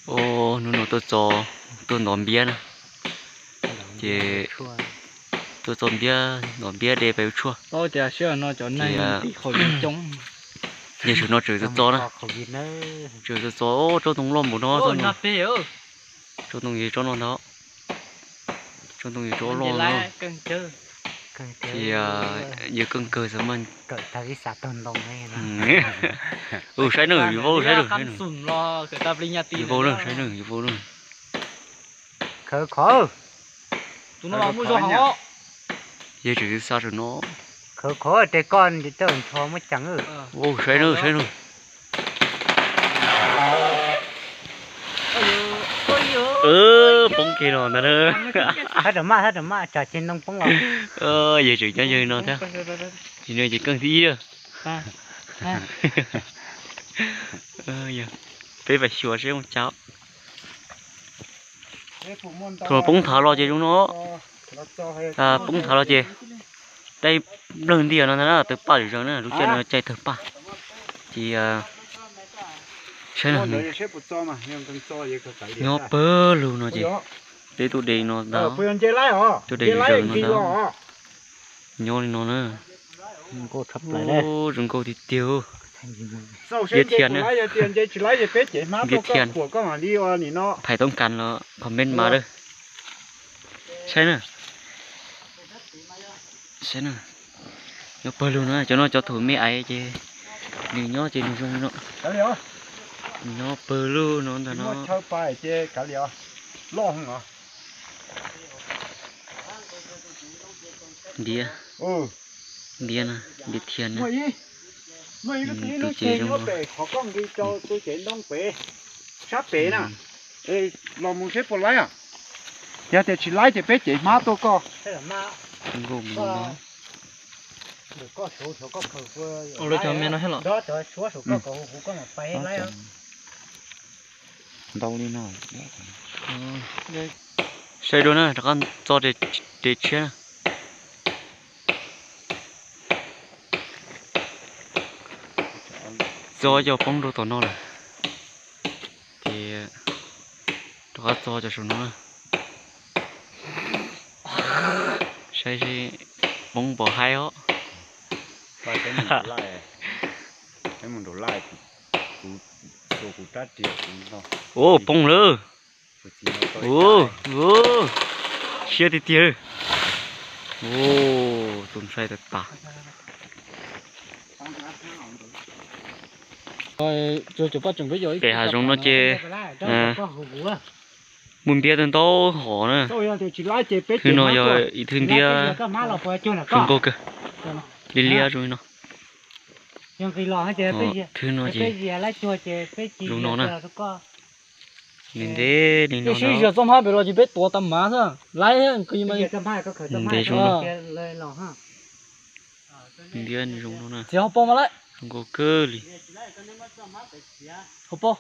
Hnub no tuaj txo, tuaj ntov npiab na, ces tuaj txo npiab, ntov npiab de pais ua tshuaj. Tias yawg saum no tseem txo txo na, tseem txo txo, tsob ntoo loj npaum no, tsob ntoo yawg tsob no ntag, tsob ntoo yawg tsob loj no. Tias yawg keej kawg xwb mas. Ua saib na, yus vau saib na, yus vau na, saib na, yus vau na. Yawg tseem xa saum no. Ua saib na, saib na. Poob kiag no ntag na. Yawg tseem nyob yawg no thiab. Ces no ces keej thib ib. Peb pais xyuas seb ua cas. Thaum poob thav los ces zoo no, poob thav los ces dai nplawg ntiag no ntag na, tawg paj zom zaws na, lub caij no caij tawg paj. Ces saib na, nyob pawg lug no ces peb tuaj de no ntag, tuaj de zom zaws no ntag. Nyob li no na. Zoo nkauj tiag tiag. Ntiav thiab na. Ntiav thiab. Phais toob kas los comment mas lawm. Saib na. Saib na. Nyob pawg lug no, cov no cov thaum me aiv ces nws nyob ces nws zoo li no. Nws nyob pawg lug no ntag no. Ntiav, ntiav na, ntiav thiab na. Tus cev zoo no. Sab pem na, los mus seb puas laib os. Yog tias tsis laib ces peb cev hmab tuaj koj. Ntau li no. Saib dua na, rov qab txo tes tshiab na. Txo coj poob rau tom no lawm, ces rov qab txo cov saum no na. Saib seb poob npaum haib os. Ua poob lawm. Ua, siab tiag tiag. Ua, tus ntxhais tas tas. Pem hav zoov no ces muaj ntiab ntau hom na. Thwb no yog ib thwb ntiab zoo nkauj kawg, liab liab zoo li no. Thwb no ces zoo no na. Ntev ntev li no. Sib zog txoj hmab pem los ces peb tuav tas mas xwb, laib nqis mas. Ntev zoo no. Ntiab zoo no na. Txiav hauv paus mas laib. Zoo nkauj kawg li. Hauv paus.